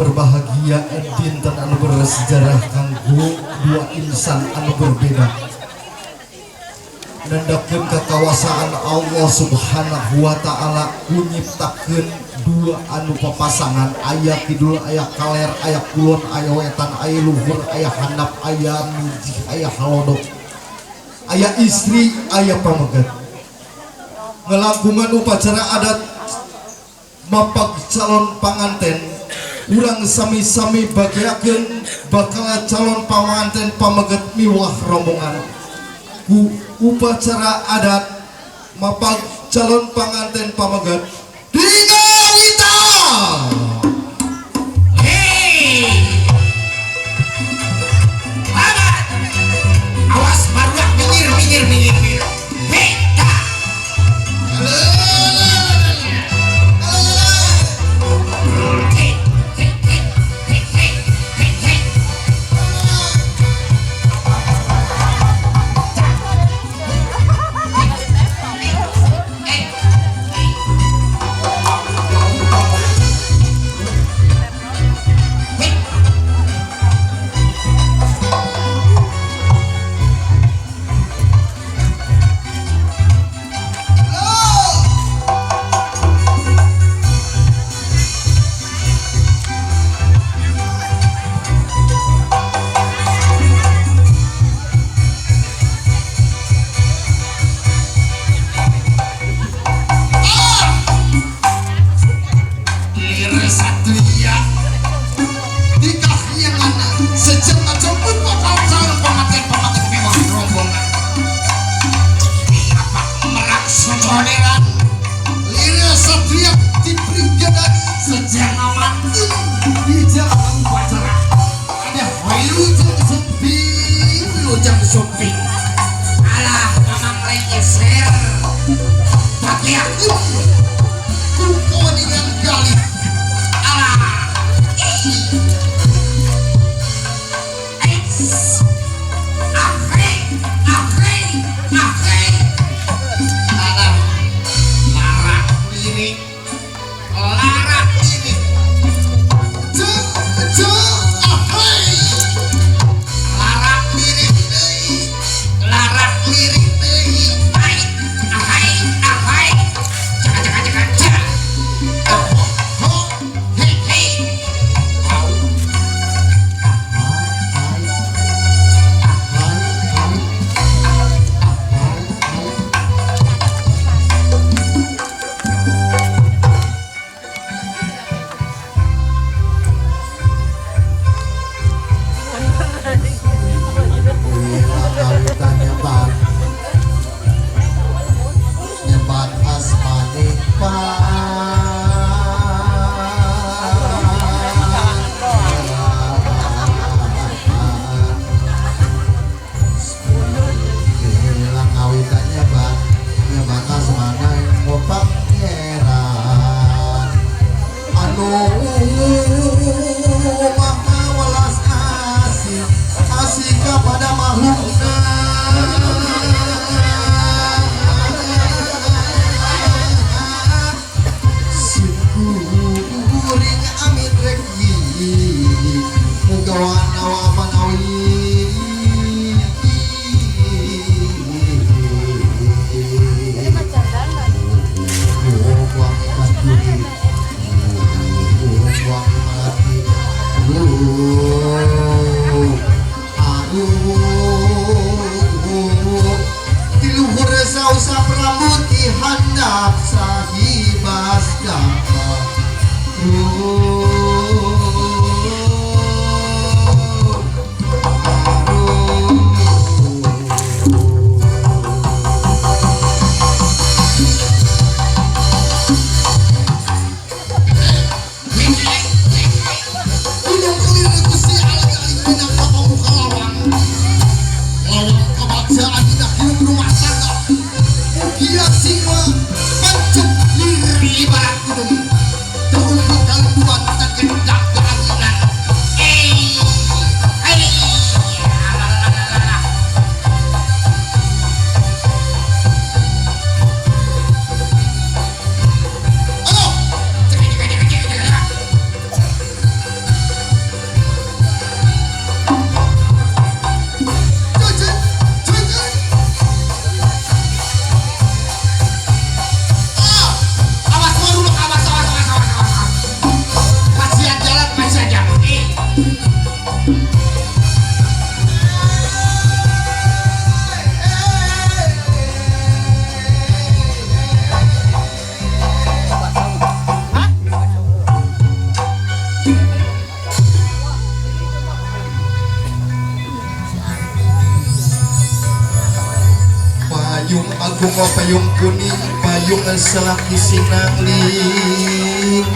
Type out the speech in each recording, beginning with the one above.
berbahagia, dinten anu bersejarah kanggo dua insan anu berbeda. Nandakeun kekawasaan Allah Subhanahu wa taala ku nyiptakeun dua anu papasangan, aya kidul, aya kaler, aya kulon, aya wetan, aya luhur, aya handap, aya mijih, aya halodo, aya istri, aya pameget. Ngelangkungan upacara adat mapag calon panganten, urang sami-sami bagiakeun bakal calon panganten pameget miwah rombongan ku upacara adat mapag calon panganten pameget digawitan. Hei, Paman, awas baruak, minggir, minggir, minggir, minggir. Hei, ta. Hei, hei, hei, hei, hei, hei, hei. Ta. Hei, hei. Hei. Lir Satria di kahyangan sejak jemput bakal calon pengantin pengantin mewah rombongan apa merak socoderan. Lir Satria di Pringgadani Sejak aman di jalan upacara ada wilujeng sumping, wilujeng sumping. Alah, mamang legeser tapi aku ku kawaningan galih. Alah. Ih. Eits. Ahai, ahai, ahai. Alah, larak lirik, larak lirik. Jeng jeng ahai. Larak lirik deui, larak lirik deui. Ai, ahai, ahai. Caka, caka, caka, caka. Oh, ho, hei, hei. Au. Ahai ahai ahai ahai. Kawitan nyebat nyebat asmane pan. Hilang kawitan nyebat nyebat asmane pangeran anu maha welas asih, asih kepada makhlukna. Syukuring amit reki muga wana manawi. Wangi kasturi, wangi melati, aduh, di luhur sausap rambut di handap sahibas gampang. Gunung kelir Gusti aling-aling minangka pamuka lawang. Lawang kebagjaan dina hirup rumah tangga. Mugia sing pancuk lir ibarat gunung. Payung payung kuning, payung selaki sinangling.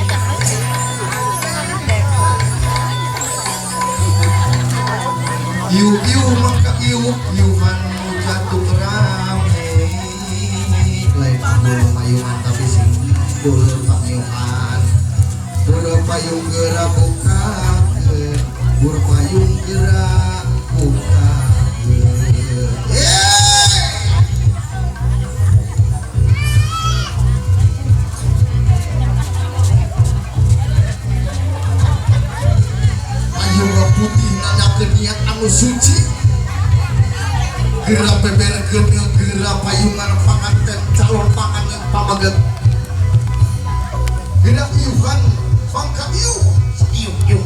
Iu iu mangka iu iuhan jatuh rame. Lain bulu payungan tapi sing bulu payungan. Bulu payung gerak buka, bulu payung gerak buka. Payung putih nanyakeun niat anu suci. Gerak beberkeun gerak payungan panganten calon panganten pamaget. Gerak iuhan pangka iuh Iuh iuh.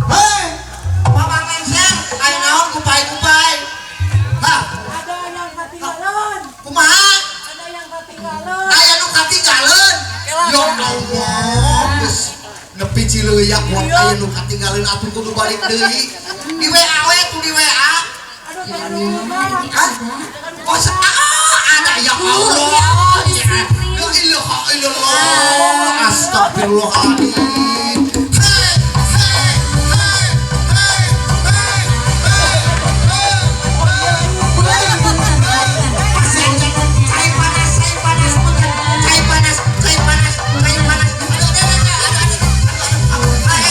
Hei, Mamang Lengser, ayo naon kupai-kupai. Hah? Ada yang ketinggalan. Kumaha? Ada yang ketinggalan. Aya nu katinggalan. Ya Allah, geus nepi cileuyak wa aya nu katinggalan atuh kudu balik deui. Di WA we tuh di WA. Aduh, jangan lupa. Hah? Oh, ada ya Allah. Ya ilaha illallah. Astagfirullahaladzim. Hei, hei, hei, hei, hei, hei, hei. Cai panas, cai panas, cai panas, cai panas, cai panas. Aduh, aduh, aduh,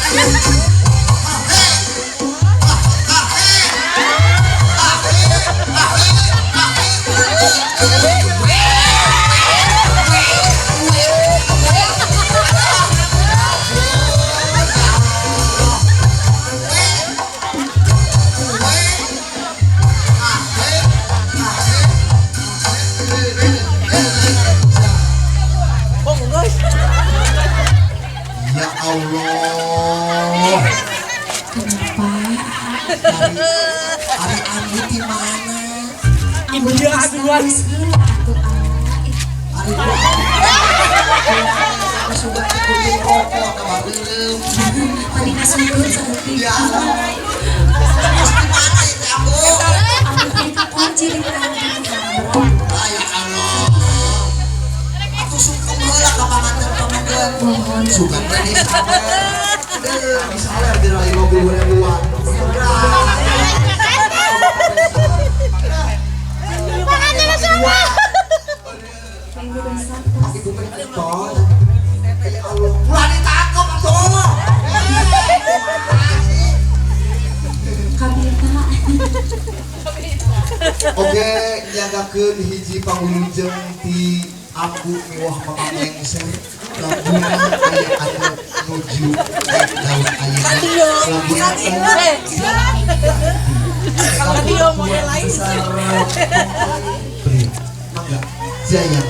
aduh, aduh, aduh. Ya Allah. Kenapa? Ari Ambu di mana? Ibu dia duluan. Ari aku sudah ikutin rokok ke belum. Tadi nasukeun saeutik. Ya. Terus di mana itu Ambu? Ambu teh kunci di Ya Allah. Aku suka heula ka panganten pamanten. Mohon. Suka teh di sawer. Di sawer di 50 ribuan. Ibu betul. Ya Allah, ulah ditangkep atuh. Kabita. Oke, nyanggakeun hiji pangulujeng ti Ambu miwah Mamang Lengser. Laguna aya anu nuju daun ayeuna. Laguna besar. Mangga Jayang.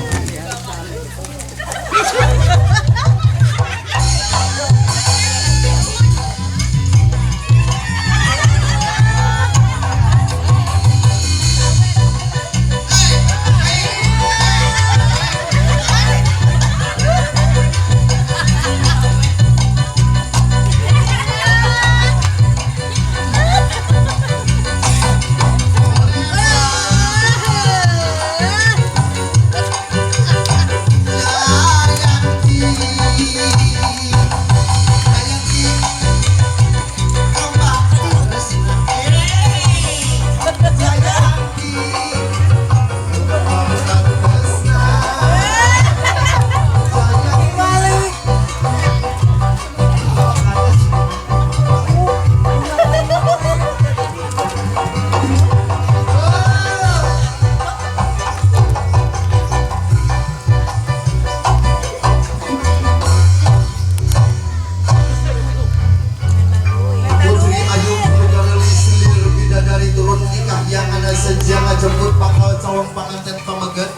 Putri Ayu Pujarelis Lir Bidadari turun nikah yang ada sejang jemput bakal calon panganten pameget.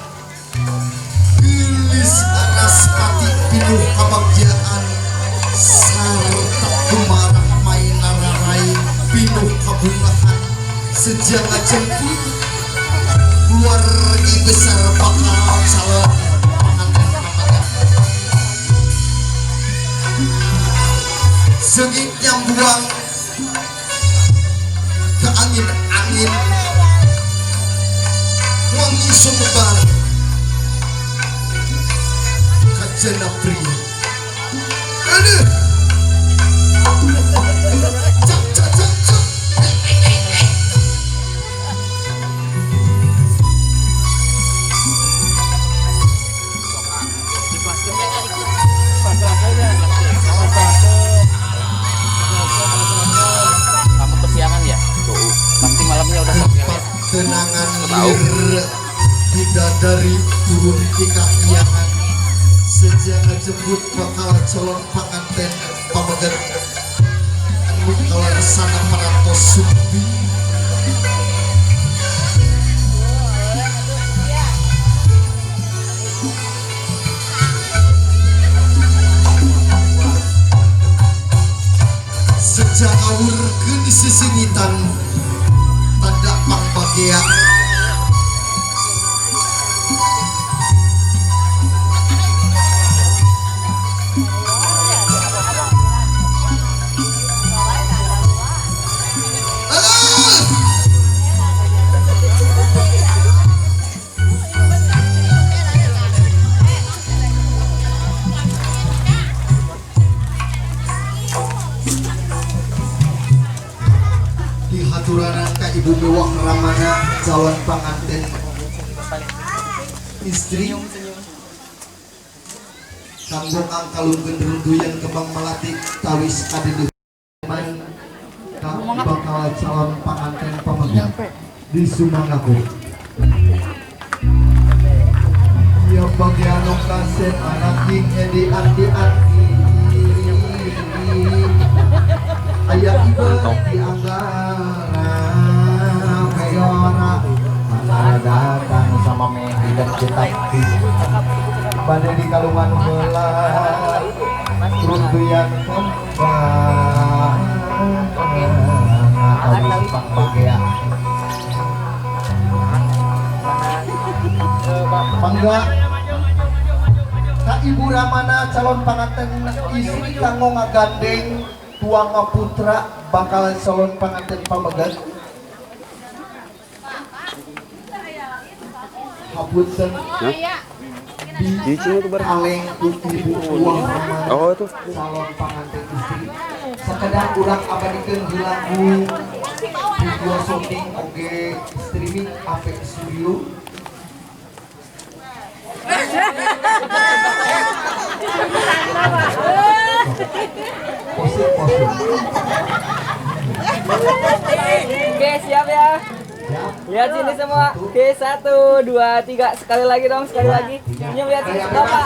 Gelis Araspati pinuh kabagjaan sarta kumarah main nararai pinuh kabungahan sejang jemput keluarga besar bakal calon Seungit nyambuang ke angin-angin wangi sumebar kajana pria. Aduh, cak cak cak cak. Kamu kesiangan ya? Pasti malamnya udah sampai ya. Kenangan lir bidadari turun di kahyangan sejak ngajemput bakal calon panganten pameget anu kalaksana parantos sumbi. Sejak awurkeun di sisingitan tanda pangbagea. Dihaturanan ka Ibu Mewah Ramana calon panganten istri kanggo ngangkalungkeun runtuyan kembang melati tawis adiduman ka bakal calon panganten pamegat di Sumangaku. Ya bagian kasep anak king edi andi-andi ayah ibu di Anggara Meyora Anggara datang sama Medi dan kita pada di Kalungan bola runtuyan kembang atau Pak Bagea. Mangga Kak Ibu Ramana calon panganten istri kanggo ngagandeng tuanga putra bakalan calon panganten pamegat. Hapunten di aleng ku Ibu Uang Ramana calon panganten istri. Sakedap urang abadikeun lagu video syuting oge streaming AP Studio. Oke, siap ya. Lihat sini semua. Oke, 1, 2, 3. Sekali lagi dong, sekali lagi. Senyum, lihat sini. Bapak.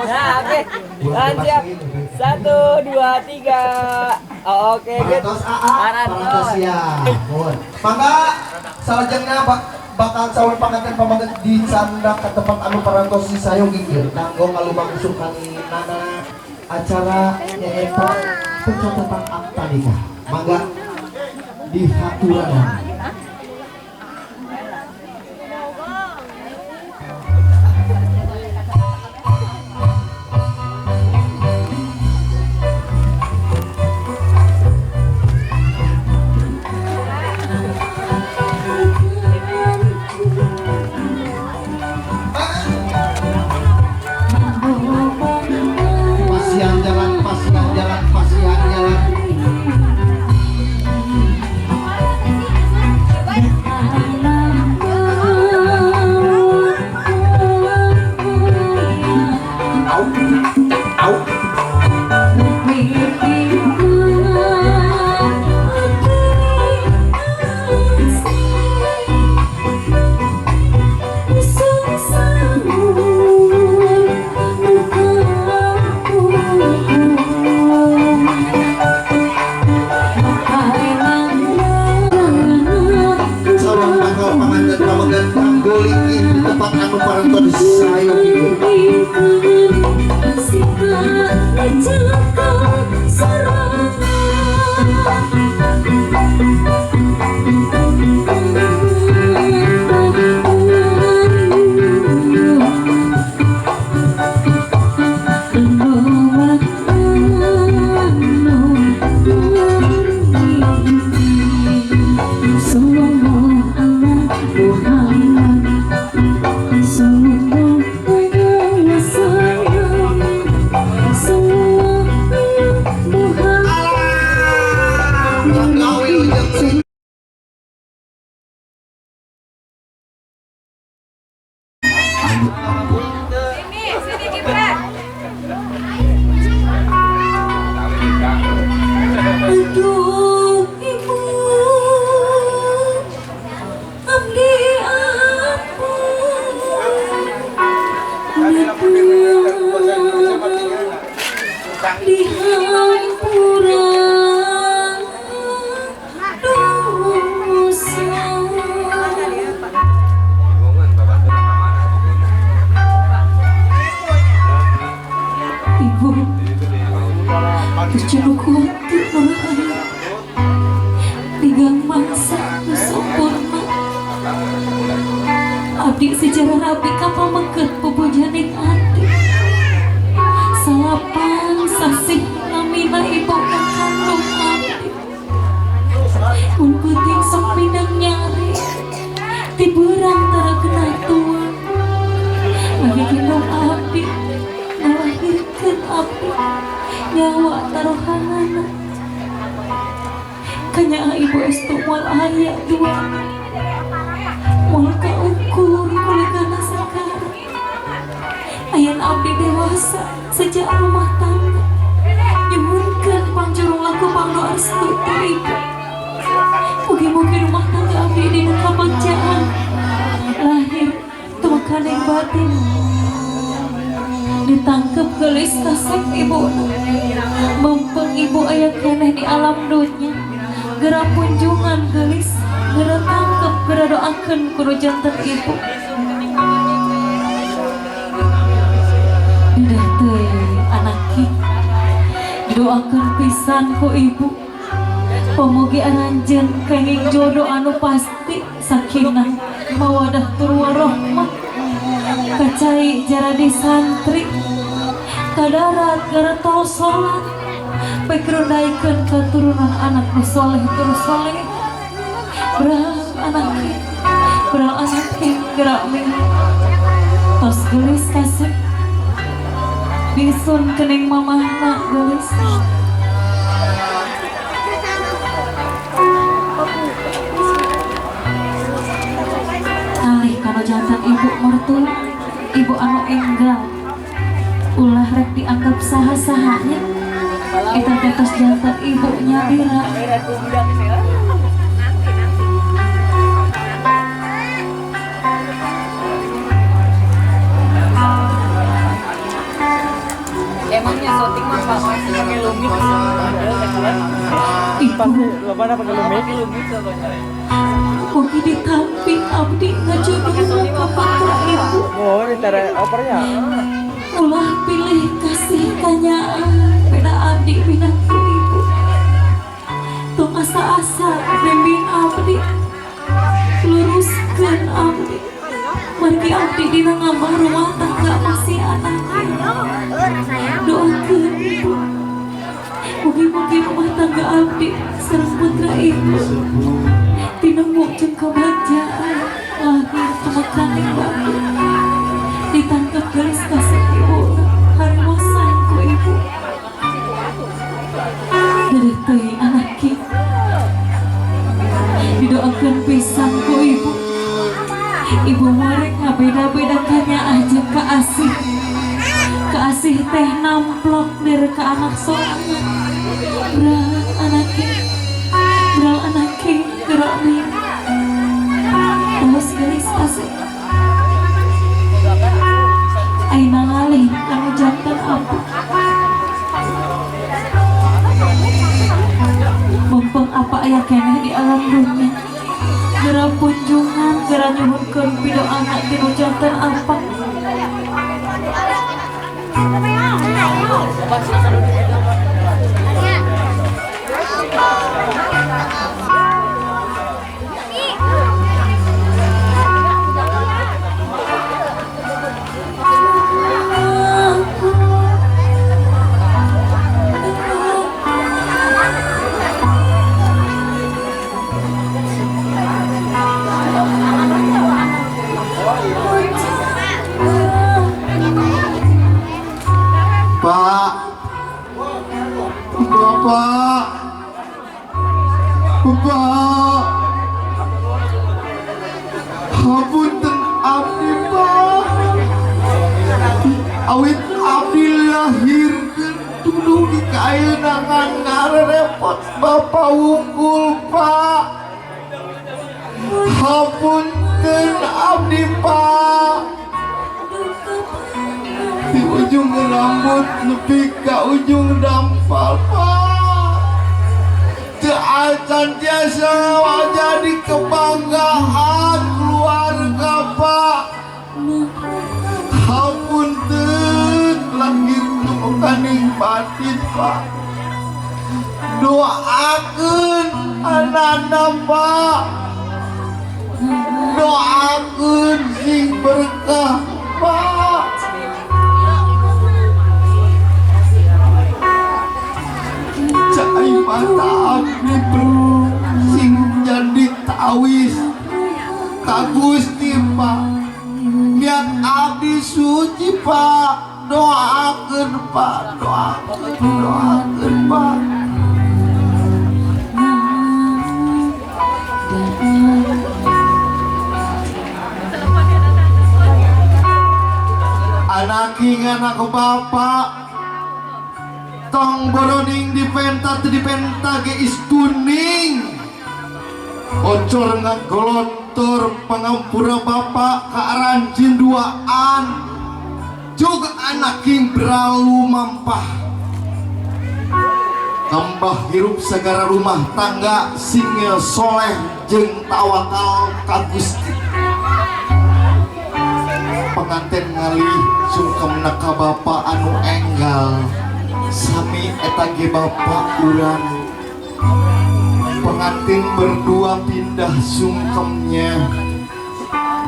Nah, oke. Lanjut. 1, 2, 3. Oke, good. Parantos ya. Mangga salajengna bakal calon panganten pamegat dicandak ke tempat anu parantos disayogikeun kanggo ngalumangsukan nana acara nyaeta pencatatan akta nikah. Mangga dihaturanan. Pasian jalan, pasian jalan, pasian jalan. Au, au. Calon bakal panganten pamegat kanggo linggih di tempat anu parantos disayogikeun. Dihampura dosa. Ibu terjun kuatir nurahaya digang mangsa nu sempurna. Abdi sejarah rapi kapal mengket pupujaning ati salapan sasih namina ibu kandung abdi. Mun peuting sok pinang nyari tiburang tara kena tuang ngagiginong abdi ngalahirkeun abdi nyawa taruhanana. Kanyaah ibu estu moal aya dua moal kaukur kuligana sakarang. Ayan abdi dewasa sejak rumah tangga nyuhunkeun pangjurung laku pangdoa restu ti ibu. Mugi-mugi rumah tangga abdi dina kabagjaan lahir tumekaning batin. Ditangkep geulis kasep ibu mempeng ibu aya keneh di alam dunya. Gera punjungan geulis, gera tangkep, gera doakeun kudu janten ibu. Udah teuing anak ki didoakeun pisan ku ibu. Pamugi aranjeun kenging jodoh anu pasti sakinah mawadah tur warohmah. Kacai jaradi santri kadarat gara tol salat pekrundaikeun katurunan anak nu soleh tur soleh. Berang anak ki, berang anak ki gerak ming tos geulis kasep bisun kening mamahna geulis. Alih kalau jantan ibu mertua, ibu anu enggal ulah rek dianggap saha-sahanya. Eta teh tos jantan ibunya dira. Emangnya syuting mah pasti pakai lumit. Ibu Pakai lumit soalnya. Mugi ditampi abdi ngajodohna ka putra ibu. Oh, ini opernya. Ulah pilih kasih kanyaah beda abdi binangku ibu. Tong asa-asa bimbing abdi, luruskeun abdi. Margi abdi dina ngambah rumah tangga masih anak. Doakeun ibu. Mugi-mugi rumah tangga abdi sareng putra ibu tinemu jeung kabagjaan lahir tumekaning batin. Ditangkep geulis kasih ibu harimosan ku ibu. Dedeh teuing anak ki didoakeun pisan ku ibu. Ibu morek ngabeda-beda kanyaah jeung kaasih. Kaasih teh namplok dir ka anak sorangan. Berang anak ki, berang anak ki gerak ming terus geulis kasih. Aina ngalih kanu jantan apa mumpung apa aya keneh di alam dunya. Gera punjungan gera nyuhunkeun pidoana tinu jantan apa. Pak, Bapak, Bapak, hapunten abdi Pak, awit abdi lahir tuduh di kaenangan ngarepot Bapak wungkul Pak, hapunten abdi Pak. Di ujung rambut nepi ka ujung dampal Pak. Teu acan tiasa jadi kebanggaan keluarga Pak. Hapunten lahir nu kaning batin Pak. Doakeun ananda Pak. Doakeun sing berkah Pak. Cai mata abdi sing jadi tawis ka Gusti Pak. Niat abdi suci Pak. Doakeun Pak, doakeun, doakeun Pak. Anak anak bapak tong boroning dipenta teu dipenta ge istuning ocor ngagolontor pangampura bapak ka aranjeun duaan juga anak king beralu mampah tambah hirup segara rumah tangga singel soleh jeung tawakal ka Gusti. Pengantin ngalih sungkemna ka bapa anu enggal sami eta ge bapa urang. Pengantin berdua pindah sungkemnya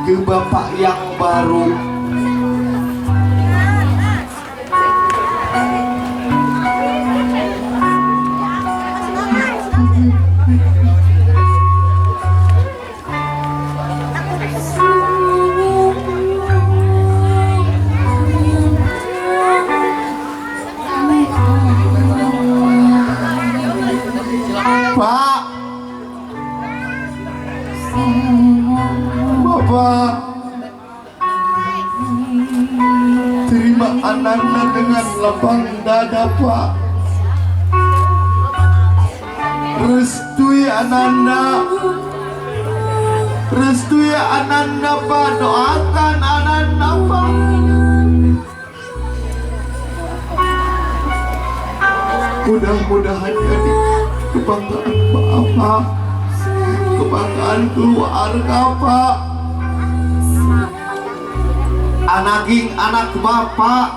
ke bapak yang baru. Pak, Bapak, terima ananda dengan lapang dada Pak. Restui ananda, restui ananda Pak, doakan ananda Pak. Mudah-mudahan jadi kebanggaan Bapak, kebanggaan keluarga Pak. Anaking anak Bapak,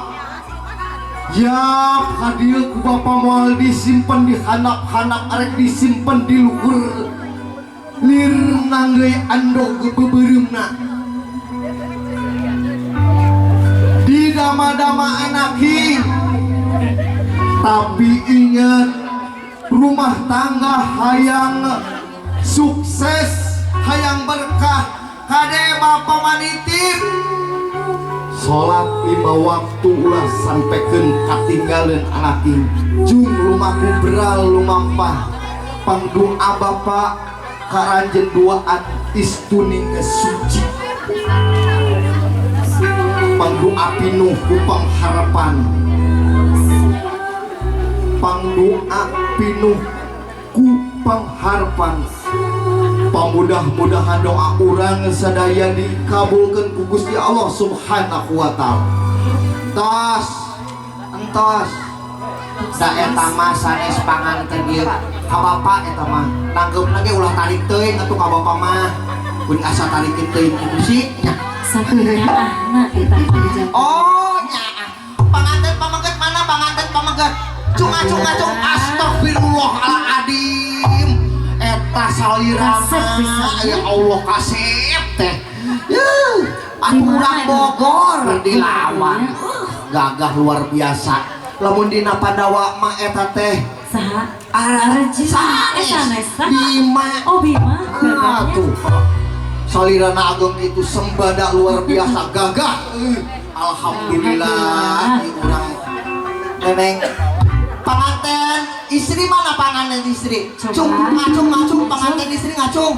yap hadir ku Bapak moal disimpen di hanap-hanap arek disimpen di luhur lir nanggeuy andog beubeureumpna. Di dama-dama anaking, tapi ingat rumah tangga hayang sukses, hayang berkah, kade Bapak manitip salat 5 waktu ulah sampaikan katinggalan anaking jung lumaku beral lumampah pangdoa Bapak karanjeun duaan istuning suci pangdoa pinuh ku pangharapan pangdoa pinuh ku pangharapan. Pamudah-mudahan doa urang sadaya dikabulkeun ku Gusti Allah Subhanahu wa taala. Tos, entos. Da eta mah sanes panganten ieu ka bapak eta mah. Nanggeupna ge ulah tarik teuing atuh ka bapak mah. Kuring asa tarikeun teuing ku musik nya. Sakieu nyaahna eta mah. Oh, nyaah. Panganten pameget mana panganten pameget? Cung acung acung astagfirullahaladzim. Eta salirana ya Allah kasep teh. Yuh, atuh urang Bogor dilawan. Gagah luar biasa. Lamun dina Pandawa mah eta teh saha? Arjuna. Eta Bima. Oh, Bima. Atuh. Salirana ageng itu sembada luar biasa gagah. Alhamdulillah urang neneng panganten istri mana panganten istri? Cung ngacung ngacung panganten istri ngacung.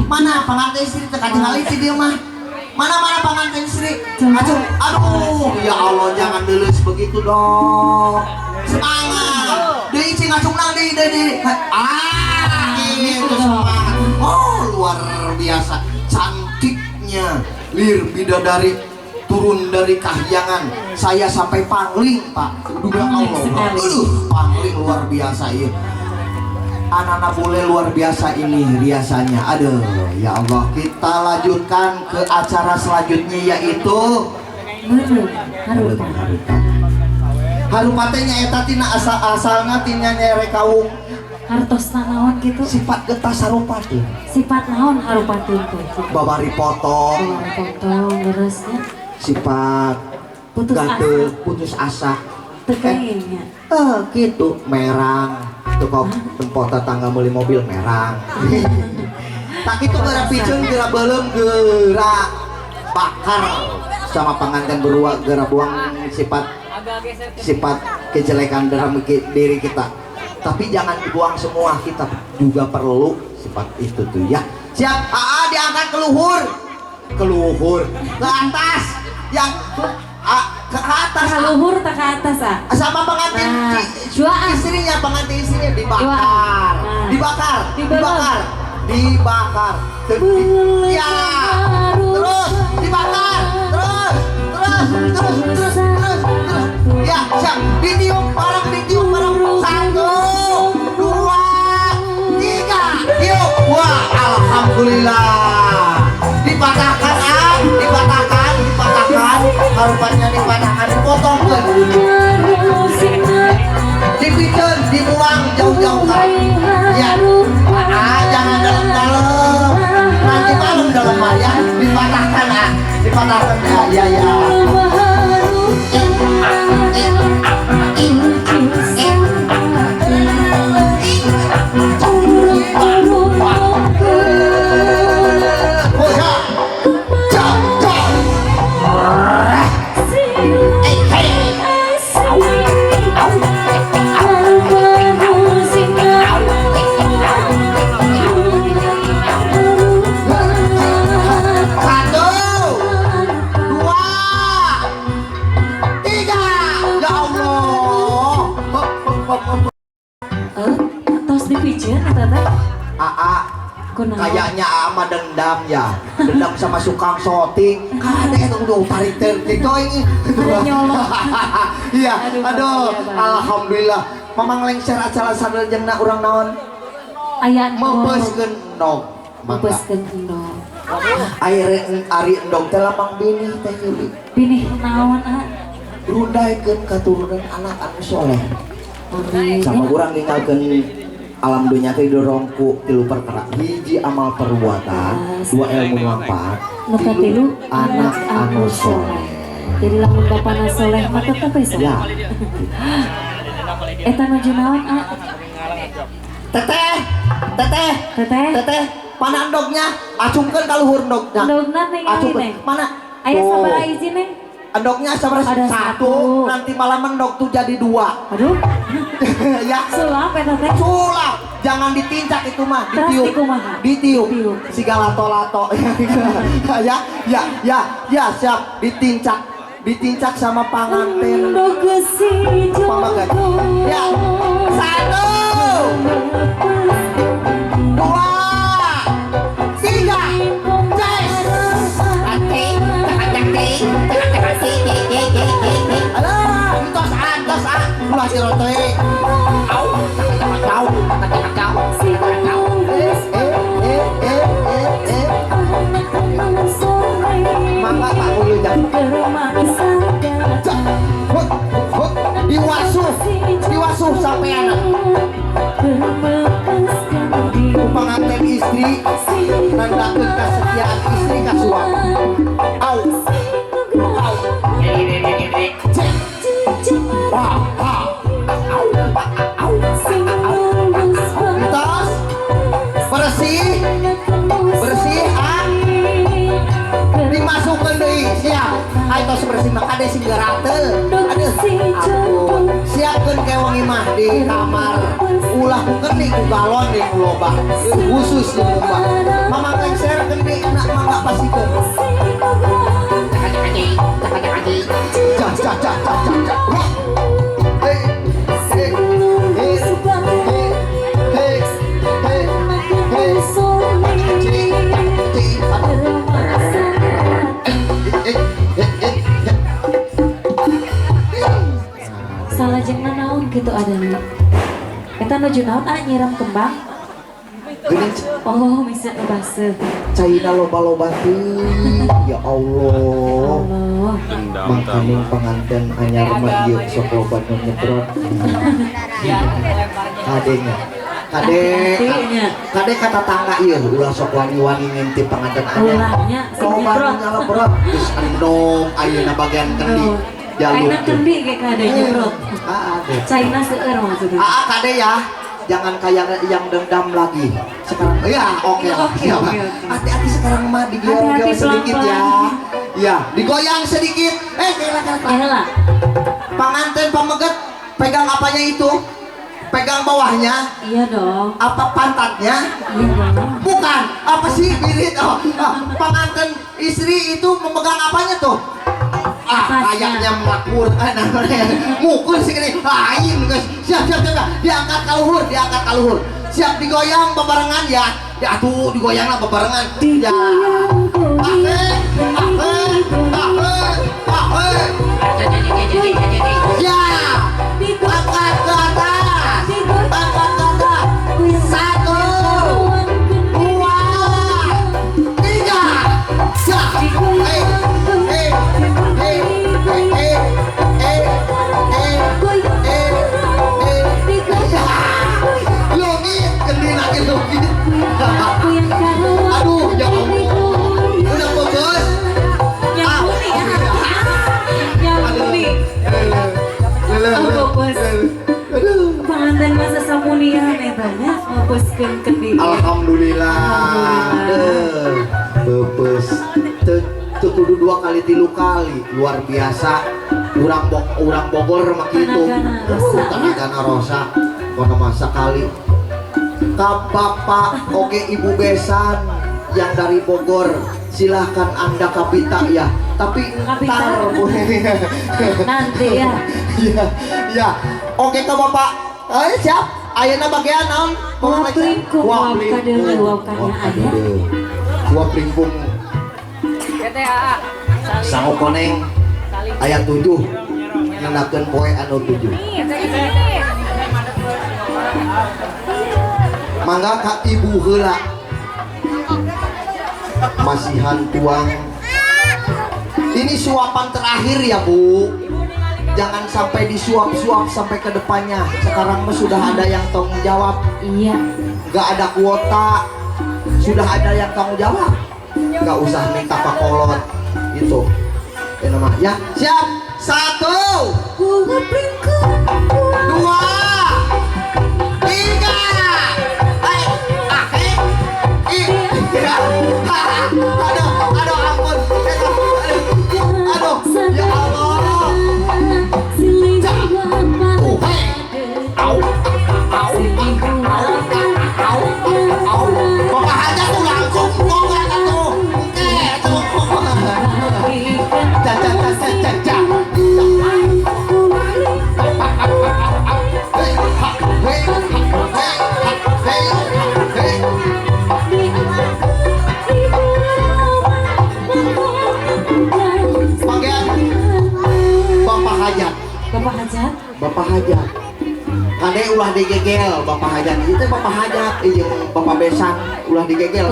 Mana panganten istri teu katingali ti dieu mah. Mana mana panganten istri? Ngacung. Aduh, ya Allah jangan leuleus begitu dong. Semangat. Deui cing ngacung nang deui deui. Ah, gitu semangat. Oh, luar biasa cantiknya lir bidadari. Turun dari kahyangan, saya sampai pangling, Pak. Duh, ya Pangling Allah. Sekali. Aduh, pangling luar biasa iya. Anak-anak boleh luar biasa ini riasannya. Aduh, ya Allah. Kita lanjutkan ke acara selanjutnya, yaitu Meureum harupat. Harupat teh nyaeta tina asal asalna tina nyere kawung. Hartosna naon gitu? Sifat getah sarupateun. Sifat naon harupateun teh? Babari potong. Babari potong leresnya. Sifat Putus gatel, asa. Putus asa. Teu kenging nya. Eh, gitu merang tuh kok tempo tetangga beli mobil merang. Tak itu geura piceun, geura beuleum, geura bakar sama pengantin berdua, geura buang sifat sifat kejelekan dalam diri kita. Tapi jangan dibuang semua, kita juga perlu sifat itu tuh ya. Siap, AA, diangkat ke luhur, ke luhur, ke atas, yang ke atas. Ke luhur tak ke atas ah? Sama pengantin Nah, duaan. istrinya, pengantin istrinya dibakar. Duaan. Nah. Dibakar. Dibelem. Dibakar, dibakar. Ya, terus dibakar, terus, terus, terus, terus, terus, terus. Ya, siap, ditiup bareng, ditiup bareng. Satu, dua, tiga, tiup. Wah, alhamdulillah. Dipatahkan, ah, dipatahkan, dipatahkan, harupatnya dipatahkan, dipotong kan, dipiceun, dibuang jauh-jauh kan. Ya, ah, jangan dalam-dalam. Nanti malam dalam mah ya, dipatahkan, ah, dipatahkan ya, ya, ya. Oh ya, cak, cak. Eh, hey. Satu, dua, tiga. Ya Allah. Hop, hop, hop, hop. Eh, tos dipiceun eta teh? AA, Kunaon? Kayaknya AA mah dendam ya, dendam sama sukang syuting. Kada itu udah tarik gitu ini. Nyolong. Iya, Aduh, aduh, iya, Bang. Alhamdulillah. Mamang lengser acara salajengna urang naon? Aya endog. Meupeuskeun endog. Mangga. Meupeuskeun endog. Air ari endog teh lambang binih, Teh Yuli. Binih naon, ah? Rundaikeun katurunan anak anu soleh. Amin. Sama urang ninggalkeun alam dunya teh didorong ku tilu perkara: hiji, amal perbuatan; dua, ilmu manfaat; Nu katilu, anak anu soleh. Jadi lamun bapana soleh mah tetep we soleh. Ya. Eta nuju naon, ah? Teteh, teteh. Teteh. Teteh, mana endognya? Acungkeun ka luhur endognya. Endogna ningali, Acungkeun. Neng. Mana? Aya Tuh. sabaraha hiji, Neng? Endognya sabaraha? Ada satu. satu. Nanti malam endog tuh jadi dua. Aduh, Ya. Sulap eta teh. Sulap, jangan ditincak itu mah, Terus ditiup. dikumaha? Ditiup. Ditiup. Siga lato-lato. Ya, ya, ya, ya, siap, ditincak. Ditincak sama panganten. Endog si Pamagat. Ya. Satu, dua, tiga. Ces. Alah, entos ah, entos ah. Ulah si rote. Au, au, au. Eh, eh, eh, eh, eh, eh. Mangga Pak Ulu jangan. Cak, hut, hut, diwasuh, diwasuh sampai anak. Pengantin istri nandakeun kesetiaan istri ka suami. Au, au. Cek. Wah, ha. Au, au, au. Entos. Bersih, bersih, ah. Dimasukkan deui, siap. Ayo tos bersih mah kade sing geratel. Aduh, ampun. Siapkeun ke wangi mah di kamar. Ulah ku kendi ku galon di ku loba. Khusus di loba. Mamang lengser kendi enak mangga pasikeun. Cak cak cak cak cak cak. Wah. Eh, eh, eh, eh, eh, eh, eh. Cik, cik. Eh, eh, eh, eh. Salajengna naon kitu adana? Eta nuju naon ah nyiram kembang? Geuning Oh, bisa baseuh. Caina loba-loba teuing. Ya Allah. Allah. Mangkaning panganten anyar mah ieu sok loba nu nyebrot. Kadenya. Kade kade ka tatangga ieu ulah sok wani-wani ngintip panganten anyar. Ulahnya sing Loba nu nyebrot. nyalebrot geus endong ayeuna bagian kendi. Ayeuna kendi ge kade nyebrot. Ah, deh. Caina seueur maksudna. Ah, kade ya. Jangan kayak yang dendam lagi. Sekarang ya, oke lah. Oke, Siap. oke, oke. Hati-hati sekarang mah digoyang Hati-hati, sedikit ya. pelan-pelan. Ya, digoyang sedikit. Eh, kela kela. Ya lah. Panganten pameget pegang apanya itu? Pegang bawahnya, Iya dong. apa pantatnya? Iya dong. Bukan, apa sih birit? Oh, ah, panganten istri itu memegang apanya tuh? Ah, Atasnya. kayaknya melakur, namanya mukul sih ini. Lain, guys. Siap, siap, siap. Diangkat ka luhur, diangkat ka luhur. Siap digoyang bebarengan ya. Ya tuh digoyang lah bebarengan. Ya. Ahe, ahe, ahe, ahe. Ya. Angkat ke atas. Angkat ke atas. 1, 2, 3. Ya. Eh, eh, eh, eh, eh, eh, eh, eh. Ya. Longit, kendi lagi longit. Aduh, ya Allah. Udah bagus. Nyambuni ya. Nyambuni. Oh, bagus. Aduh. Panganten masa samunian eta nya ngapuskeun kendi. Alhamdulillah. Alhamdulillah. Bebes. Teu teu kudu 2 kali 3 kali. Luar biasa. Urang Bogor mah kitu. Tanagana rosa. Tanagana rosa. Kono mah sakali. Ka bapak oge ibu besan yang dari Bogor, silahkan Anda kapita ya. Tapi Kapita. ntar Bu. Nanti ya. Iya, iya. Oke ke bapak. Ayo siap. Ayeuna bagian naon? Uap lingkung, uap kadeuleu, uap kana aya. Uap lingkung. Sangu koneng ayat 7 ngenakeun poe anu 7. Mangga ka ibu heula. Masihan tuang. Ini suapan terakhir ya, Bu. Jangan sampai disuap-suap sampai ke depannya. Sekarang mah sudah ada yang tanggung jawab. Iya. Nggak ada kuota. Sudah ada yang tanggung jawab. Nggak usah minta pakolot. Itu. Ya nama. Ya, siap. 1, 2, 3. Eh, ah, eh, i. Ya. Aduh, aduh, ampun. Aduh, ya Allah. Au, au, au, au, au. Bapak aja tuh langsung ngomong atuh. Oke, tuh. Ca ca ca ca ca ca. Hei, ha, hei, ha, hei, hei, hei. Bagian Bapak Hajat. Bapak Hajat. Bapak Hajat. Kade ulah digegel Bapak Hajat. Itu Bapak Hajat, iya Bapak Besan ulah digegel.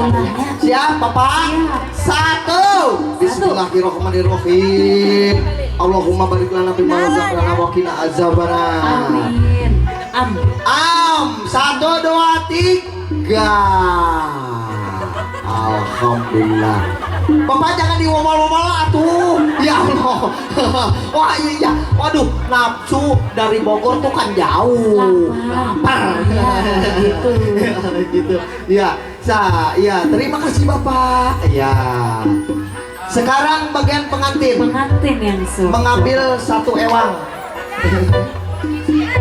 Siap Bapak? Siap. 1. Bismillahirrahmanirrahim. Allahumma barik lana fima razaqtana wa qina azabannar. Amin. Am. Am. 1, 2, 3. Alhamdulillah. Bapak jangan diwomol-womol atuh. Ya Allah. Wah iya. Waduh, nafsu dari Bogor tuh kan jauh. Lapar. Ya, gitu. Gitu. Ya, sa, ya, terima kasih Bapak. Ya. Sekarang bagian pengantin. Pengantin yang suka. Mengambil 1 ewang.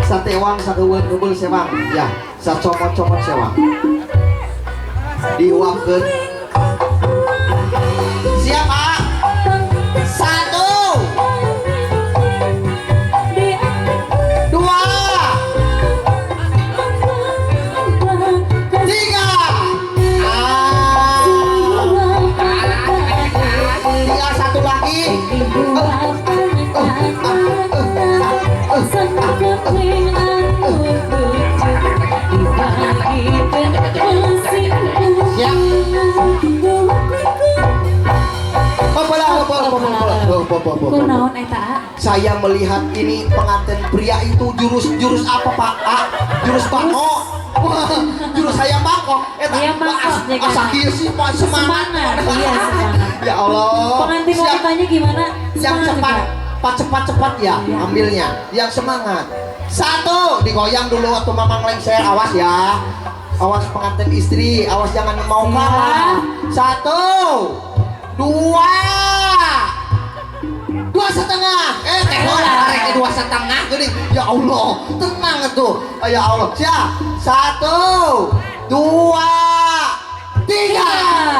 1 ewang, 1 ngebul sewang. Ya, sacomot-comot sewang. Diuapkeun. Siap, Pak? 1, 2, 3. Ah. Tinggal 1 lagi. Kunaon eta, A? Saya melihat ini pengantin pria itu jurus-jurus apa, Pak? Ah, jurus bangkok. Wah, jurus saya bangkok. Eta, Ayam bangkok, jaga. Asa kieu sih, Pak, semangat. Semangat, iya semangat. Ya Allah. Pengantin Siap. wanitanya gimana? Yang Semangat cepat, juga. Pak, cepat-cepat ya Iya. ambilnya. Yang semangat. Satu, digoyang dulu waktu Mamang lengser, awas ya. Awas pengantin istri, awas jangan mau Siap. kalah. Satu, dua, 2,5. Eh, teh lah, rek 2,5 gini. Ya Allah, tenang tuh. Oh, ya Allah, siap. Satu, dua, tiga.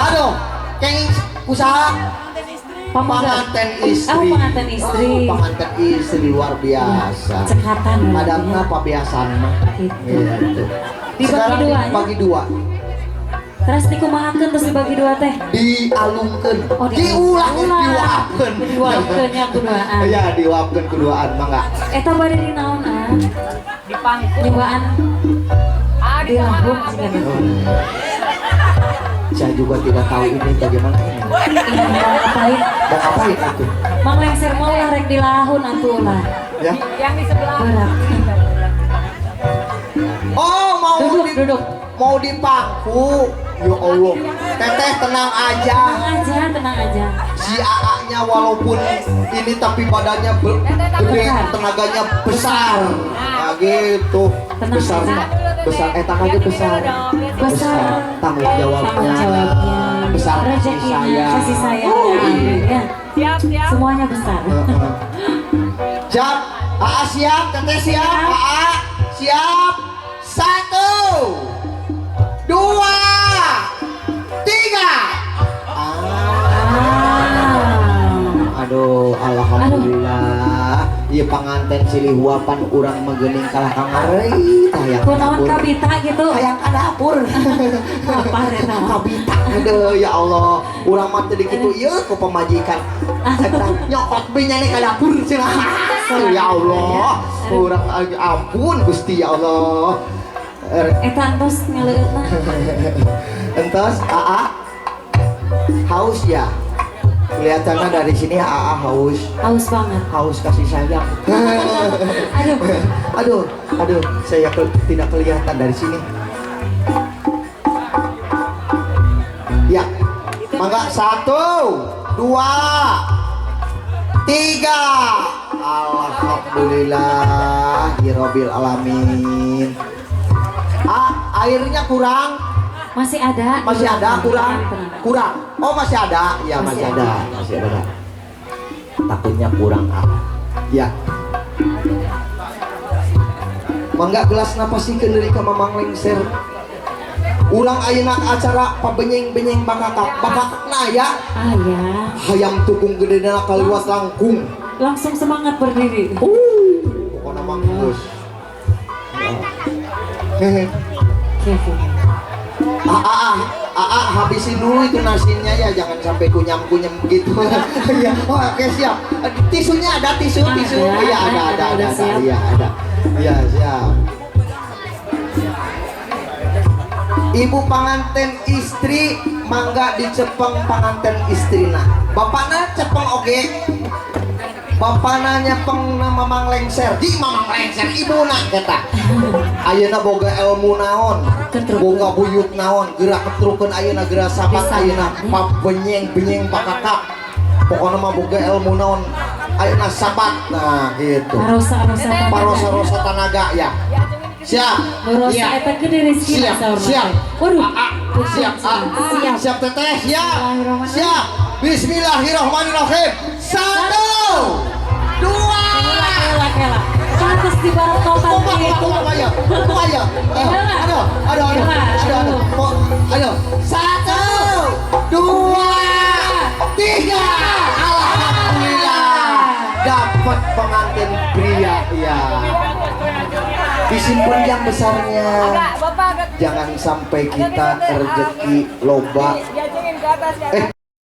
Aduh, kenging usaha Pemuda. pengantin istri. Oh, pengantin istri. Oh, pengantin istri luar biasa. Cekatan berarti Padahal ya. apa biasa mah. Gitu. Gitu. Dibagi Sekarang dua, ya? dibagi dua. Terus dikumahakeun terus dibagi dua teh. Dialungkeun. Oh, Diulang, diulang. diwapkeun. Diwapkeun ya kuduaan. Iya, diwapkeun kuduaan mangga. Eta bade di naon, ah? Di pangku. Nyobaan Ah, di lambung sih. Saya juga tidak tahu ini bagaimana ini. Ini mau ngapain? Mau ngapain itu? Mang lengser mau lah rek di lahun atuh lah. Ya. Yang di sebelah. Berat. Oh, mau Duduk, di, duduk. Mau dipangku. Ya Allah. Teteh tenang aja. Tenang aja, tenang aja. Si AA-nya walaupun ini tapi badannya gede, tenaganya besar. Nah, gitu. Tenang Besar, aja. Pak. Besar, tangannya besar. Besar. Tanggung jawabnya. Tanggung jawabnya. Besar kasih Rezekinya, sayang. kasih sayang. Oh, Amin, ya. Siap, siap. Semuanya besar. Heeh. Siap, AA siap, Teteh siap, AA siap. Satu, dua, tiga. Ah. Ah. Aduh, alhamdulillah. Ieu panganten silih huapan urang mah geuning kalah ka ngari tah hayang Kunaon dapur. kabita gitu. Hayang ka dapur. Lapar eta mah. Kabita aduh ya Allah. Urang mah teu dikitu ieu ku pamajikan. Eta nyokot be nyane ka dapur cenah. Ya Allah. Urang ampun Gusti ya Allah. Eta entos ngaleueutna. Entos AA haus ya. Kelihatannya dari sini AA haus. Haus banget. Haus kasih sayang. Aduh. Aduh, aduh, saya tidak kelihatan dari sini. Ya, mangga satu, dua, tiga. Alhamdulillah, hirobil alamin. Ah, airnya kurang, Masih ada. masih ada kurang, Tenang. kurang. Oh masih ada, ya masih, Masih ada, masih ada. Takutnya kurang ah. Ya. Mangga gelas napasikeun deui ka Mamang Lengser. Urang ayeuna acara pabenyeng-benyeng bakakak. Bakakakna aya Ah ya. hayam tukung gedena kaliwat langkung. Langsung semangat berdiri. Pokona mah geus. Hehe. Oke. Ah, ah, ah, ah, habisin dulu itu nasinya ya, jangan sampai kunyam-kunyam begitu. Ya, oh, oke siap. Tisunya ada tisu, tisu. Ada, Iya, ada, ada, ada, ada, ada, siap. iya, ada. Iya, siap. Ibu panganten istri mangga dicepeng panganten istrina. Bapakna cepeng oge. Bapakna nyepeng na Mamang Lengser. Di Mamang Lengser ibuna eta. Ayeuna boga ilmu naon? Ketrukeun. Boga buyut naon? Gerak ketrukeun ayeuna gerak sabat Bisa. ayeuna pabenyeng-benyeng pakakak. Pokona mah boga ilmu naon? Ayeuna sabat. Nah, gitu. Parosa-rosa. Parosa-rosa tanaga ya. Siap. Parosa Iya. eta gede rezeki Siap, saurna siap. teh. Waduh. Siap, ah. Siap. Siap teteh, siap. Bismillahirrahmanirrahim. Siap. Bismillahirrahmanirrahim. Satu, dua. Kela kela. Pantes di barototan Kumaha, gitu. kumaha, ya? Kumaha, ya? Aduh, aduh, aduh, aduh, aduh. Aduh. Satu, dua, tiga. Alhamdulillah. Dapat pengantin pria, ya. Disimpan yang besarnya. Agak, Bapak agak Jangan sampai kita rezeki loba. diacungin ke atas ya.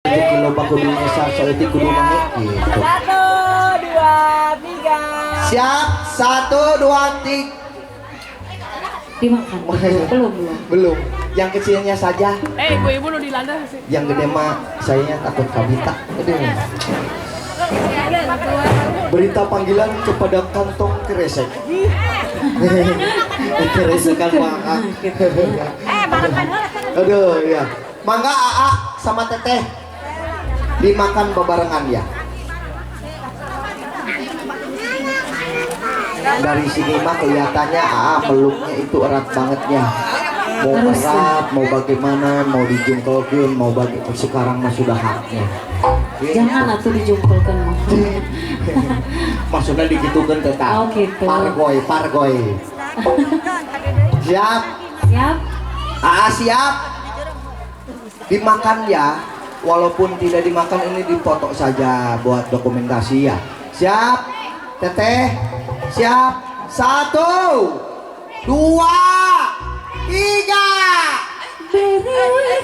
Rezeki loba kudu nyesal saeutik kudu naik gitu. Satu, dua, tiga. Siap, satu, dua, tiga. Dimakan. Belum, belum. Belum. Yang kecilnya saja. Eh, ibu-ibu lu dilanda sih. Yang gede mah sayanya takut kabita. Aduh. Berita panggilan kepada kantong kresek. Keresekan mah. Aduh ya. Mangga AA sama Teteh dimakan bebarengan ya. Dari sini mah kelihatannya AA peluknya itu erat banget ya. Mau erat, mau bagaimana, mau dijungkelkeun, mau bagaimana, sekarang mah sudah haknya. Jangan atuh dijungkelkeun mah. Maksudnya digitukeun teh tah. Oh gitu. Pargoy, pargoy. Siap? Siap. AA siap. Dimakan ya, walaupun tidak dimakan ini dipoto saja buat dokumentasi ya. Siap, Teteh. Siap. 1, 2, 3.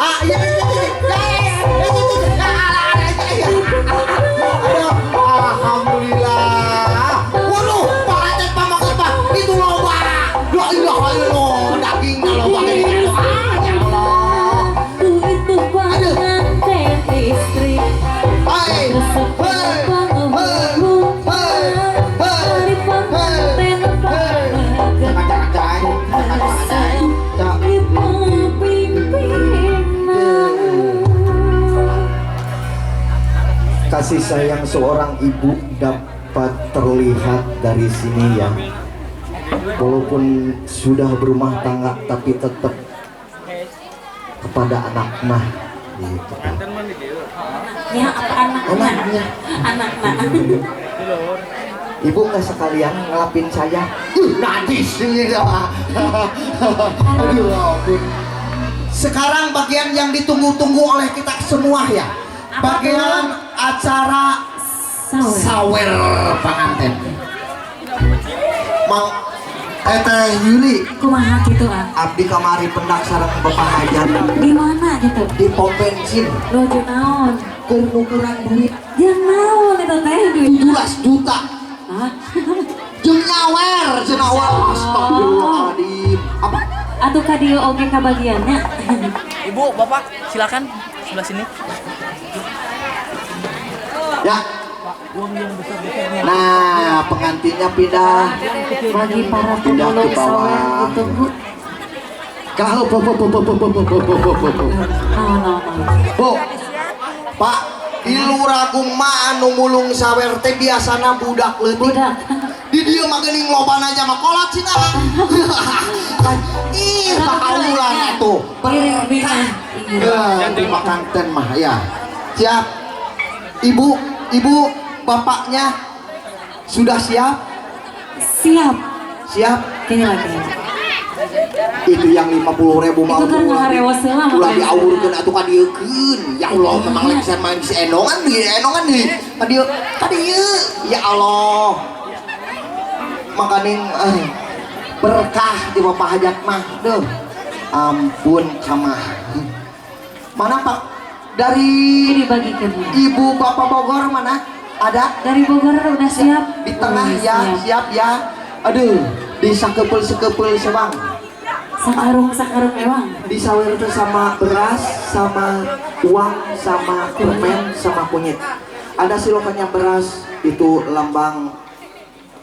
Ah, iya, iya, iya. Aduh, alhamdulillah. Waduh, pengantin pamak itu loba. La ilaha illallah, dagingnya loba ini. Ya Allah. Itu pengantin istri. Hai, hai, hai, hai, hai. Kasih sayang seorang ibu dapat terlihat dari sini ya. Walaupun sudah berumah tangga tapi tetap kepada anak mah gitu. Ya, apa anaknya? Anaknya. Ibu nggak sekalian ngelapin saya. Najis ini. Aduh, ampun. Sekarang bagian yang ditunggu-tunggu oleh kita semua ya. Bagian acara sawer panganten. Mang Teh Yuli, kumaha kitu ah? Abdi kamari pendak sareng Bapak Hajar. Di mana gitu? Di pom bensin. Nuju naon? Keur nukeran duit. Jeung naon eta teh duit? 17 juta. Hah? Jeung nyawer cenah awal. Astagfirullahaladzim. Apa? Atuh ka dieu oge kabagiannya. Ibu, Bapak, silakan sebelah sini. Ya. Nah, pengantinnya pindah. Bagi para pemulung sawer ditunggu. Kalau bu bu bu bu bu bu bu bu bu bu. Bu, Pak, di Luragung mah anu mulung sawer teh biasana budak leutik. Budak. Di dieu mah geuning lobana aja mah kolot cenah. Ih, pakaulan atuh. Berkah. Ya, dimakan ten mah ya. Siap. Ibu, ibu, bapaknya sudah siap? Siap. Siap? Kayaknya lagi. Itu yang 50.000 mah itu kan ulah diawurkeun atuh ka dieukeun. Ya Allah, memang lagi main si endongan di endongan di ka dieu ka dieu. Ya Allah. Makaning berkah di Bapak Hajat mah deuh. Ampun kamah. Mana Pak? Dari dibagikan. Ibu Bapak Bogor mana? Ada? Dari Bogor udah siap. Di tengah ya, siap ya. Aduh, di sakepul-sekepul sewang. Sakarung-sakarung ewang. Disawer itu sama beras, sama uang, sama permen, sama kunyit. Ada silokannya beras itu lambang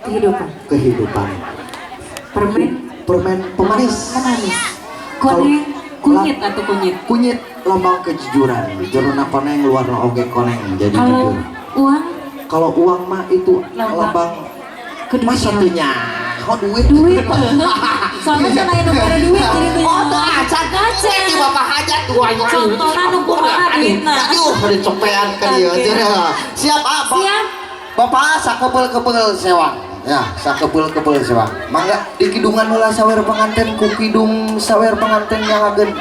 kehidupan. Kehidupan. Permen, permen pemanis. Pemanis. Kunyit, kunyit atau kunyit? Kunyit lambang kejujuran. Jerona koneng, luarna oge koneng, jadi kalau jujur. Uang? Kalau uang mah itu lambang masa punya. Oh duit. Duit. Soalnya kan aya nu bare duit jadi tuh. Oh teu acan. Acan Bapak Hajat dua. Contohna nu kumaha duitna. Aduh, bade copean ka dieu. Siap ah, Pak. Siap. Bapak sakebel-kebel sewang. Ya, sakebel-kebel sewang. Mangga di kidungan heula sawer panganten ku kidung sawer panganten nyalageun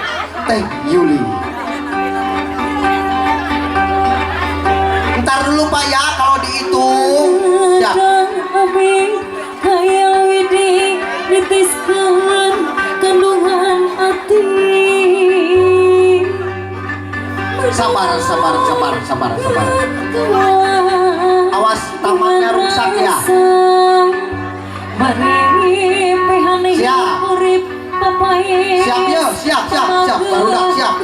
Teh Yuli. Ntar dulu Pak ya kalau dihitung. Ya. Nitiskan kandungan hati. Sabar, sabar, sabar, sabar, sabar. Awas tamannya rusak ya. Siap. Siap ya, siap, siap, siap. Baru dah siap.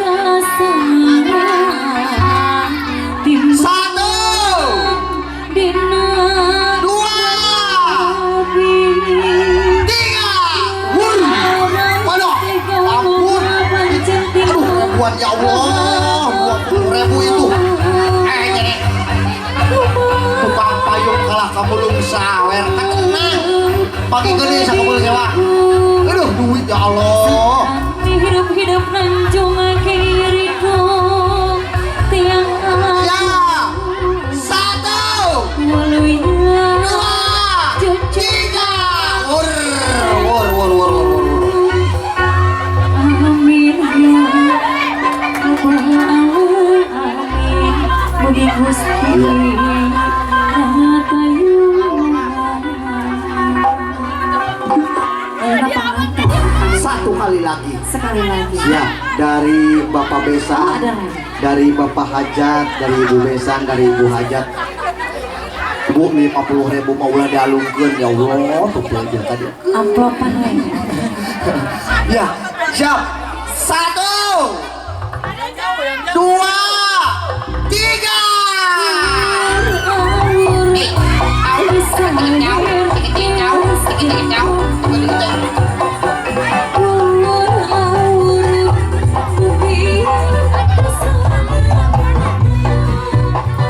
1, 2, Pagi geuning sakabul sewa. Aduh, duit ya Allah. Hidup-hidup nanjung kiriku tiang Ya. 1 2 3. Wur wur wur wur wur. Amin ya Rabbal alamin. Mugi Gusti Satu kali lagi. Sekali lagi. Ya, dari Bapak Besan, dari Bapak Hajat, dari Ibu Besan, dari Ibu Hajat. Bu 50.000 mau ulah dialungkeun ya Allah, tuh aja tadi. Amplopan we. Ya, siap. 1 2 3.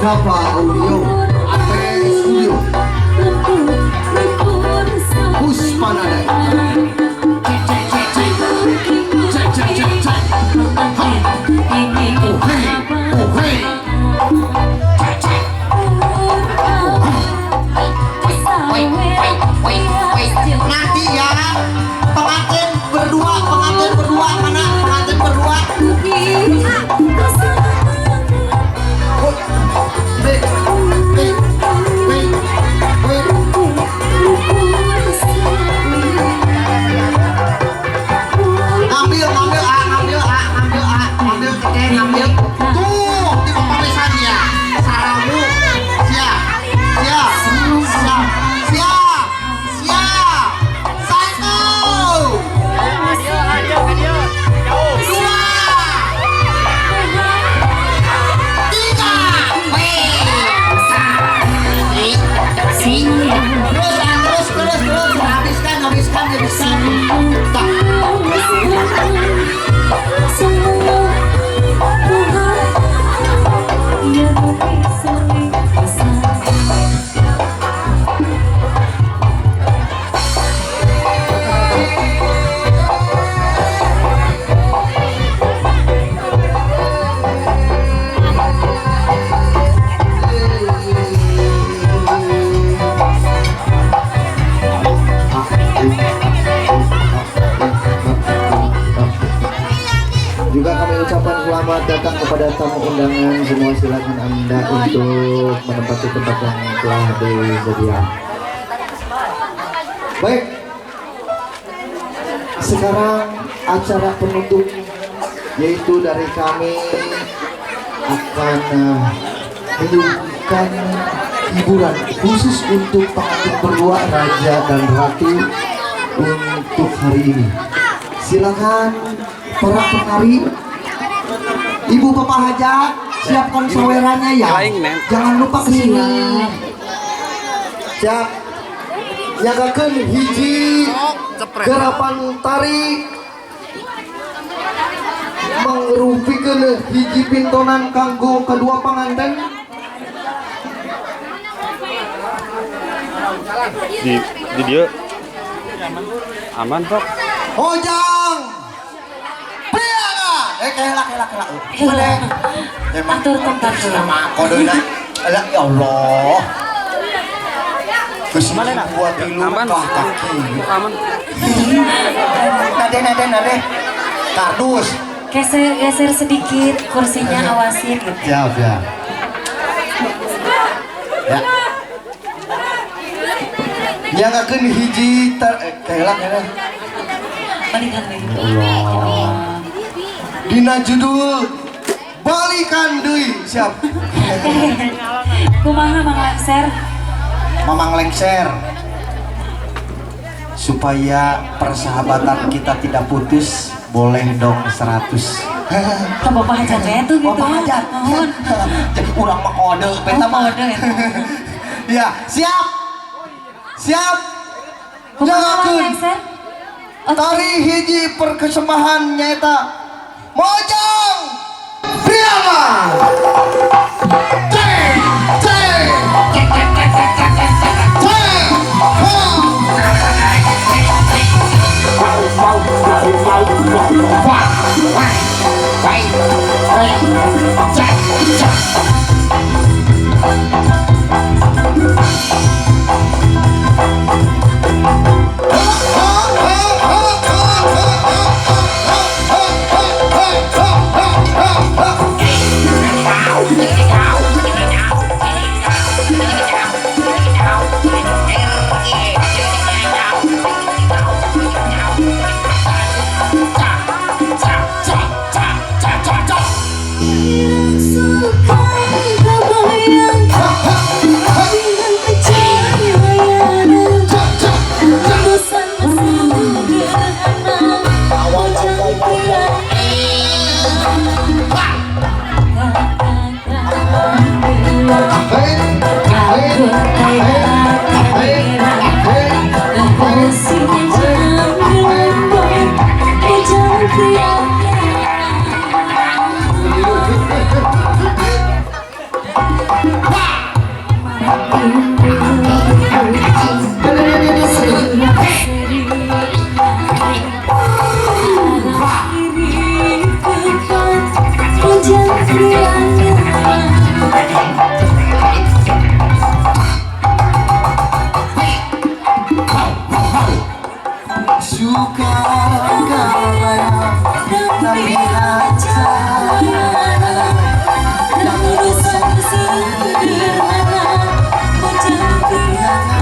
Japa Audio, AP Studio, Puspanada. Cek cek cek cek. Oh hey, oh hey. Cek cek. Nanti ya, pengantin berdua mana? Pengantin berdua. Ngambil A, ngambil A, ngambil A, ngambil ke, ngambil. Tuh, di pemeriksaan ya. Saramu, siap, siap, siap, siap, siap. 1 2 3. Terus, terus, terus, terus, habiskan, habiskan, habiskan. Tak. Juga kami ucapkan selamat datang kepada tamu undangan semua. Silakan Anda untuk menempati tempat yang telah disediakan. Baik, sekarang acara penutup yaitu dari kami akan menyuguhkan hiburan khusus untuk pengantin berdua, raja dan ratu untuk hari ini. Silakan para penari, Ibu Bapak Hajat, siapkan sawerannya ya. Jangan lupa kesini. Siap. Nyagakeun hiji gerapan tari mangrupikeun hiji pintonan kanggo kedua panganten. Di dia aman kok. Hojang Prianga. Kelak kelak kelak. Atur tempat dulu. Kodoina. Alah ya Allah. Terus mana nak buat aman kaki. Aman. Nade nade nade. Kardus. Geser geser sedikit kursinya, awasin gitu. Siap ya. Ya. Nyagakeun hiji kelak kelak. Balikan deui. Allah. Dina judul Balikan deui. Siap. Kumaha Mang Lengser? Mamang Lengser. Supaya persahabatan kita tidak putus, boleh dong 100. Ke Bapak Hajat we tuh gitu. Bapak Hajat. Jadi urang mah kode beta mah. Kode eta. Ya, siap. Siap. Kumaha Mang Lengser? Tari hiji perkesembahan nyaeta Mojang Priama. Cek cek cek cek cek cek cek cek. Suka kabayang tapi urusan sederhana bocah priangan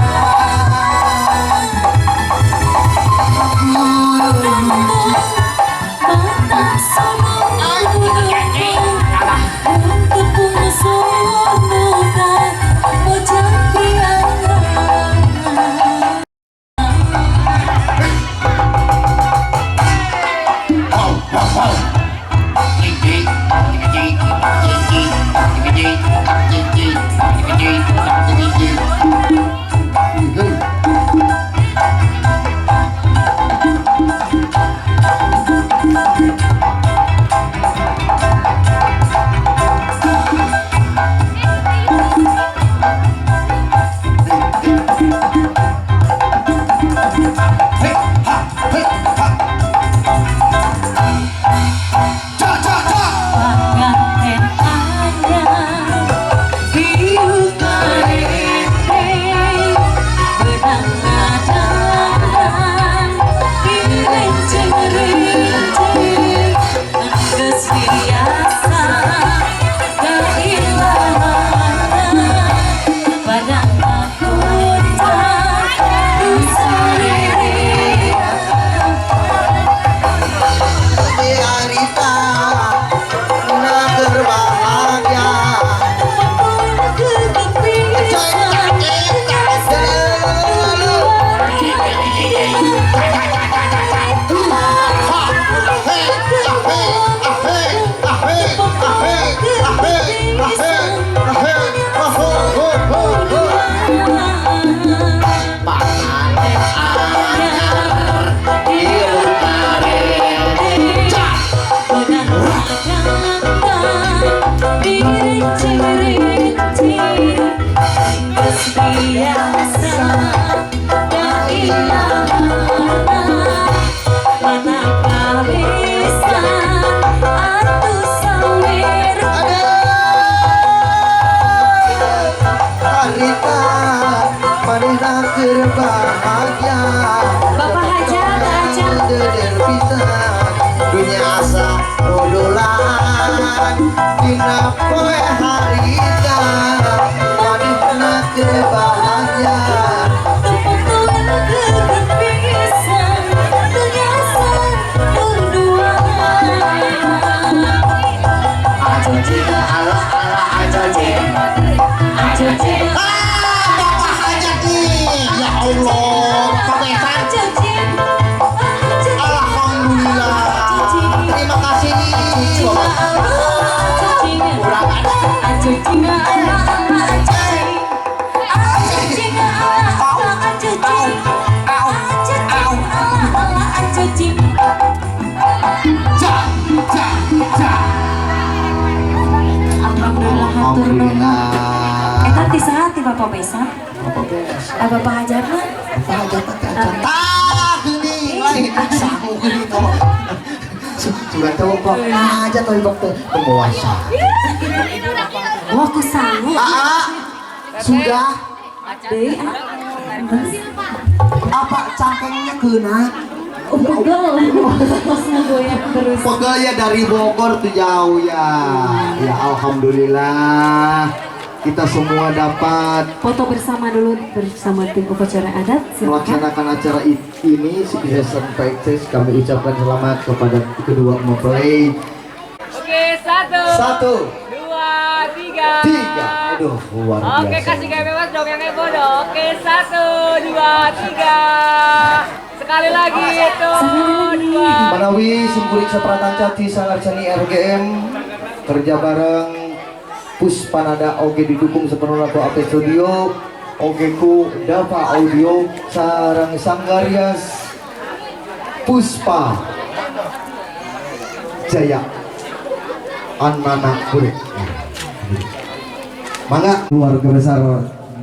Batak sono tepung sonokan bocah priangan. Panganten anyar hiup marende benang ngadaran direnceng-renceng geus biasa kailahana barang ngakunta nu saririan. Harita na berbahagia. Biasa mana kawisan atuh sawir. Harita manehna keur bahagia. Bapak Hajat aja. Deder pisan dunya asa rodolan dina poe harita manehna keur bahagia. Ah, Bapak Hajat nih, ya Allah, Bapak Besan. Alhamdulillah. Terima kasih. Kurang ada. Ja, ja, ja. Alhamdulillah hatur nuhun. Alhamdulillah. Eta ti saha ti Bapak Besan? Bapak Besan. Ah, Bapak Hajat mah? Bapak Hajat teh acan. Tah geuning lain sangu geuning teh. Sugan teh Bapak Hajat teh Bapak teh penguasa. Wah, ku sangu. Aa, sudah Deui ah. Apa cangkengnya keuna? Oh, pegel. Terus ngagoyang terus. Pegel ya dari Bogor tuh jauh ya. Ya alhamdulillah kita semua dapat foto bersama dulu bersama tim upacara adat. Silakan. Melaksanakan acara ini sukses sampai sukses. Kami ucapkan selamat kepada kedua mempelai. Oke, 1, 1, 2, 3. 3. Aduh, luar biasa. Oke, kasih gaya bebas dong yang heboh dong. Oke, 1, 2, 3. Sekali lagi itu. 2. Manawi simkuring sapratanca ti Sangarsani RGM kerja bareng Puspanada oge didukung sepenuhnya ku AP Studio, oge ku Dava Audio sareng Sanggarias Puspa Jaya Anana Kurik. Mangga keluarga besar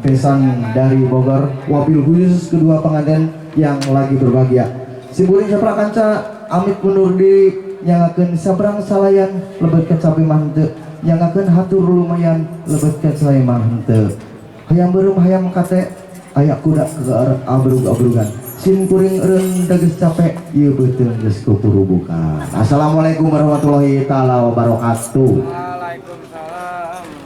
Besan dari Bogor, wabil khusus kedua pengantin yang lagi berbahagia. Simkuring saprakanca amit mundur diri nyangakeun sabrang salayan lebetkeun sapi mah henteu, nyangakeun hatur lumayan lebetkeun sae mah henteu. Hayam beureum hayam kate aya kuda ke abrug-abrugan. Sim kuring eureun da geus capek, ieu beuteung geus kupurubukan. Assalamualaikum warahmatullahi taala wabarakatuh.